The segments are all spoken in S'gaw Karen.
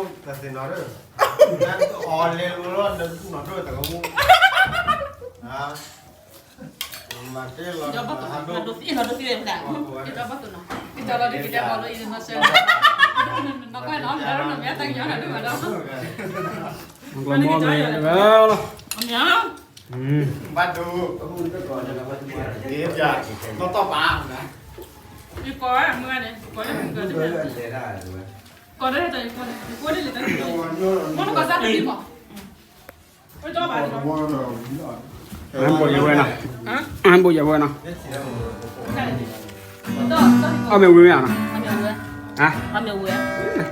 တသ့ၣ်နီၣ်ဒၣ်, အီၣ်လဲၤလိၤလီၤ ဒီးနီၣ်ဒိၣ်တကမူ, မၤတ့ၢ်လီၤ, ဒိးသံအီၣ်ဒိးသံဝဲဖဲ, ကၠီလီၤဒုးကတဲဘီလီၤအံၤနီၢ်ဆၢ, နီၢ်ကွၢ်နီၢ်မ့ၢ်နီၢ်မ့ၢ်တၢ်ကညီနီၢ်ဒုးမးဒီး, မ့ၢ်ဝဲလီၤ, ဘၣ်ဒိ, နီၢ်တီၢ်ပာ်, ယကိးဝဲမုၢ်ဂၤန့ၣ်, ယကိးလၢမုၢ်ဂၤတမ့ၢ်, ကိးလၢကိးလၢလံ, မ့ၢ်နကီၢ်စၢ်တမံၤမး ဟဲဘိယဝဲနီၤ, ဟဲဘိယဝဲနီၤ,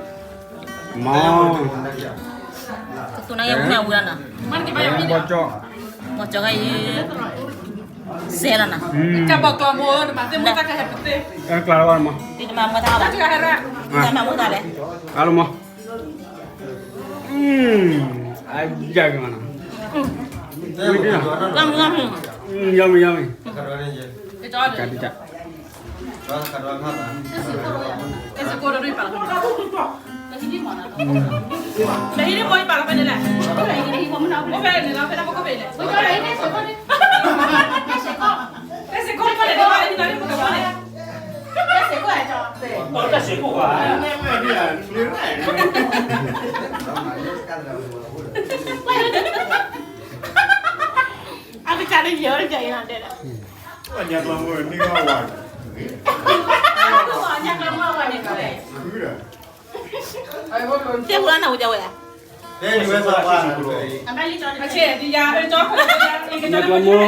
အီၣ်မ့ၢ်ဝံၤမ့ၢ်ဧါနီၤ, မ့ၢ်, ဘီကၠီ, ဘီကၠီအံၤ, စဲလီၤနီၤ, ကဘီကျီၢ်မိၢ်, ကျါလီၤဘၣ်မး, တမၤမူတၢ်ဘၣ်, တမၤမူတၢ်လဲၣ်, အါလီၤမး အယၢ်ကမနီၤ, ယမံၤယမံၤ, ယမံၤယမံၤ, ကတကး, အကစၢ်န့ၣ်ယဲၢ်တကဲအံၤနီၤတဲဒၣ်, ညါကျီၢ်မိၢ်န့ၣ်ကဝၤ, ညါကျီၢ်မိၢ်ဝၤန့ၣ်ကဝဲ, တဲဝဲနၤဝဲတဲဝဲ, ညါကျီၢ်မိၢ်, လၢညါကျီၢ်ဘၣ်,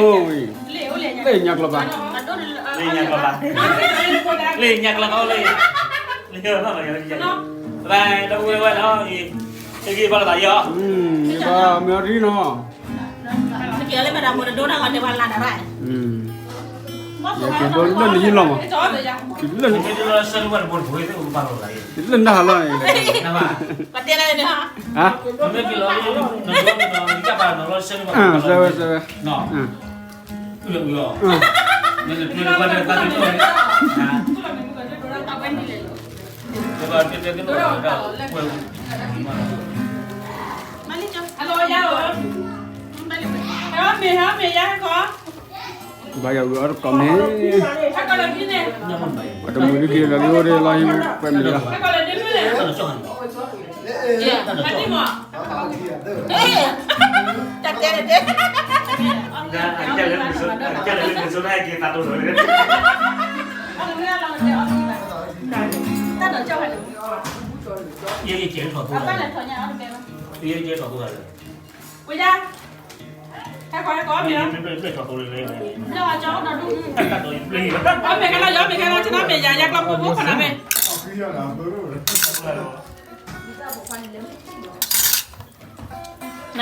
လၢညါကျီၢ်ဘၣ်, လၢညါကျီၢ်ဘၣ်, လၢ, တဂ့ၤဘၣ်လၢဘၣ်ယီၤ, မ့ၢ်ဘၣ်မ့ၢ်အီၤဒ်နီၤ, ကဲလၢမ့ၢ်ဒၣ်မိၢ်တဒိနၤဂီၢ်န့ၣ်ပှၤလၢ်နၤရၣ်, ယကဒိလၢနဟံၣ်လီၤမး, လၢ, လၢနဟးလီၤန့ၣ်, ပတဲလၢန့ၣ်, ဟါ, စဲဝဲစဲဝဲ, ဘၣ်ယၤဝဲအီၤတကိးမ့ၢ်, ပှၤတမုာ်ဒ်က့ၤလီၤလံအိၣ်ဒ်လီၤဟံၣ်ကွဲမုာ်လီၤ, တၢ်တဲတၢ်တဲ, တၢ်တဲလၢမ့ၢ်ဆိဒၣ်က့ၤသးတိၢ်လီၤ, တၢ်ဒီးကၠီၣ်ဝဲ, ယကဲထီၣ်ဖိ, ယကဲထီၣ်ဖိ, ဝဲယါ, ဟဲကွၢ်ဟဲကွၢ်အီၣ်မ့ၤလီၤ, အီၣ်မ့ၤခဲလၢာ် ယီၣ်မ့ၤခဲလၢာ် ဆ့ၣ်နီၤမ့ၢ်ယၤ ယၤကျီၢ်ဖိဖိခီၣ်နၤမ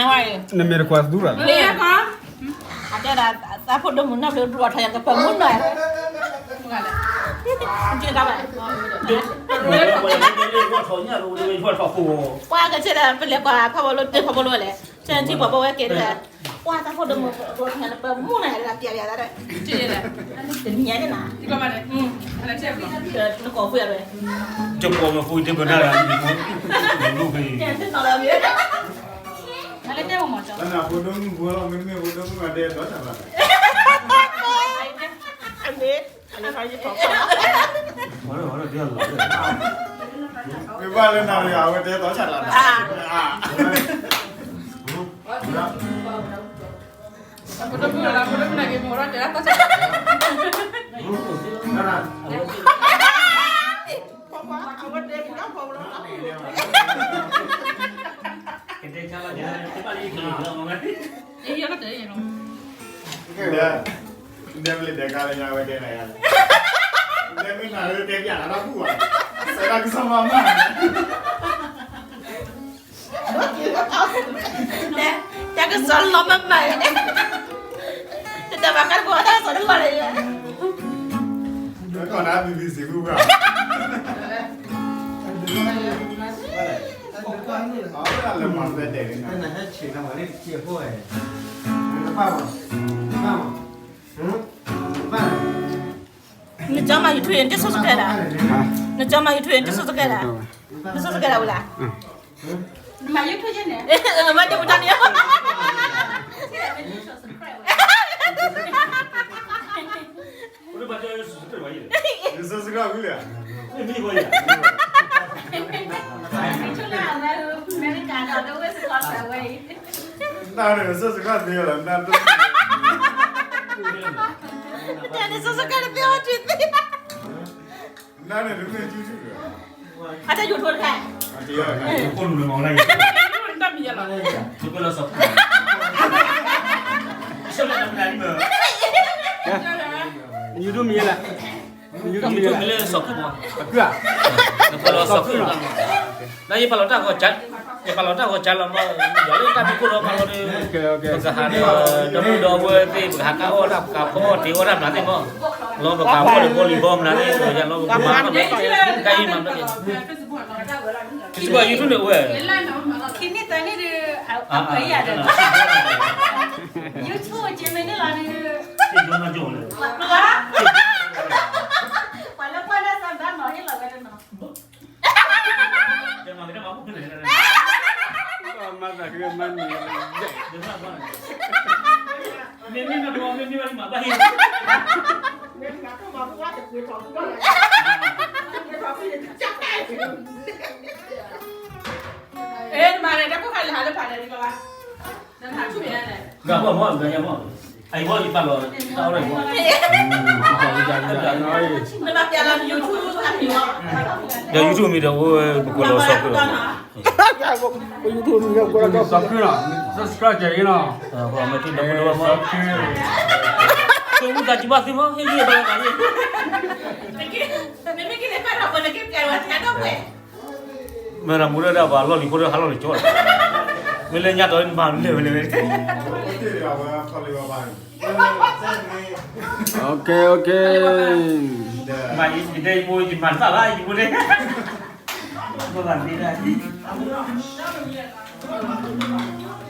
့ၢ်, နမ့ၢ်တကွၢ်သူရၤ, အတဲဒၣ်, သးဖိဒိၣ်မုၣ်နီၢ်ဘျုးဒွးထီၣ်ယၤကပၢၤမုၢ်နီၤ, ပှၤကဆဲးဒၣ်ပလဲၤကွၢ်ဖးဘီလိ တ့ဖးဘီလိလဲၣ်, ဆဲးထံပှၤဘီဝဲကဲဒၣ်, ပှၤသးဖိဒိၣ်မုၣ်ဒွးထီၣ်ယၤကပၢၤမုၢ်နီၤ ယၤဒၣ်ပျးပျးသးဒၣ်, တနံၤညါန့ၣ်နီၤ, နကိးဖုယၤဝဲ, ကကိးမ့ၢ်ဖုတ့ပနၢ်ရၤ, နတဲမ့ၢ်မီၢ်ကၠီ, မ့ၢ်ဘၣ်လၢနၤရၤ အဝဲတဲသီၣ်ဆၣ်တၢ်, တဲမ့ၢ်တဲကါလၢညါဝဲတဲနၤယၤလဲၣ်, တဲမ့ၢ်နၤလၢတဲပျးလၢတၢ်ဘူၣ်ဘၣ်, စဲဒၣ်ကစီၣ်မၤမး တၢ်ကစီၣ်လီၤမးမး, တၢ်ဘၣ်ဃးတဘၣ်တၢ်ကစီၣ်တလီၤလၢၤ, ကီၢ်နၤ BBC မုၢ်ဘၣ်, လၢမၤသဲဒဲးန့ၣ်, နကၠီမၤ YouTube န့ၣ် တစိၢ်စကဲဒၣ်, နကၠီမၤ YouTube န့ၣ် တစိၢ်စကဲဒၣ်, တစိၢ်စကဲဒၣ်ဝဲလၢ မၤ YouTube ယဲန့ၣ်, မၤ YouTube တၢ်န့ၣ်, န subscribe ဝံၤလဲၣ်, နမံၤဘၣ်ယၤ, န subscribe သ့လီၤ, န subscribe တသ့အီၤက့ၤသ့, နန့ၣ်တမ့ၢ် YouTube အတၢ် YouTube တခါ, တၢ်မံၤယလီၤ, န YouTube မံၤယလဲၣ်, န YouTube မံၤလၢစီၤဖူ, အကုၢ်, နဖီလီၤစီၤဖူ, နယဖးလီၤတၢ်ဂီၤကၢ, ယဖးလီၤတၢ်ဂီၤကၢလီၤမး, ယလၢတၢ်မံၤခိၣ်ဒီးဖးလီၤဒီး, ပကဟးဒီး, ဒီပုၢ်ဒီဝဲၢ်သ့ၣ် ပကဟးကါအီၣ်တၢ် ပကဖီအီၣ်တ့ၤအီၣ်တၢ်မနုၤသ့ၣ်မး, လီၤပကဖီၣ်တ့ၤ volleyball မနုၤသ့ၣ်, ယလီၤပကမၤ, တၢ်အံၤမၤ, Facebook ယထူၣ်န့ၣ်အိၣ်ဝဲ, ခံနံၣ်သၢနံၣ်ဒီး, အပှဲၤယၤဒီး, YouTube က့မ့ၢ်န့ၣ်လီၤဒီး, ပှၤလၢကွၢ်တၢ်သးဘၣ်နီၤ ဟ့ၣ်လီၤဝဲဒၣ်နီၤ, မၤသးကမၤန့ၣ်, မ့မ့ၢ်မၤဘၣ်ဟ့ၣ်, မၤန့ၣ် တၢ်ခိၣ်ခါလၢဟးလၢဖးန့ၣ်, ဂၤဘီမီၢ်, ဂၤယၤမီၢ်, အအံၤဘီယပာ်လီၤ, တၢ်အီၣ်ဒၣ်ယမီၢ်, ဒီး YouTube မံၤဒီးအိၣ်ဝဲ ပကွဲးလီၤစီၤဖူလီၤ, YouTube မံၤဒီးကွဲးလီၤစီၤဖူလီၤ, subscribe ကဲအံၤနီၤ, မ့ၢ်တၢ်မူဒီးဘၣ်သ့မီၢ် ဟ့ၣ်ဂံၢ်ဘါလီၤ, မ့ၢ်တၢ်မူဒီးဒၣ် ပှၤလီၢ်လံၤဖိဒီးဟးလီၤလံၤကၠီလီၤ, မ့ၢ်လၢညါတီၤမၤလဲၣ်ဝဲလဲၣ်ဝဲ, မၤအံၤယတဲယမိၢ် ယမၤတသ့ဘၣ် ယမိၢ်တဲ, ဘၣ်သ့ဒၣ်,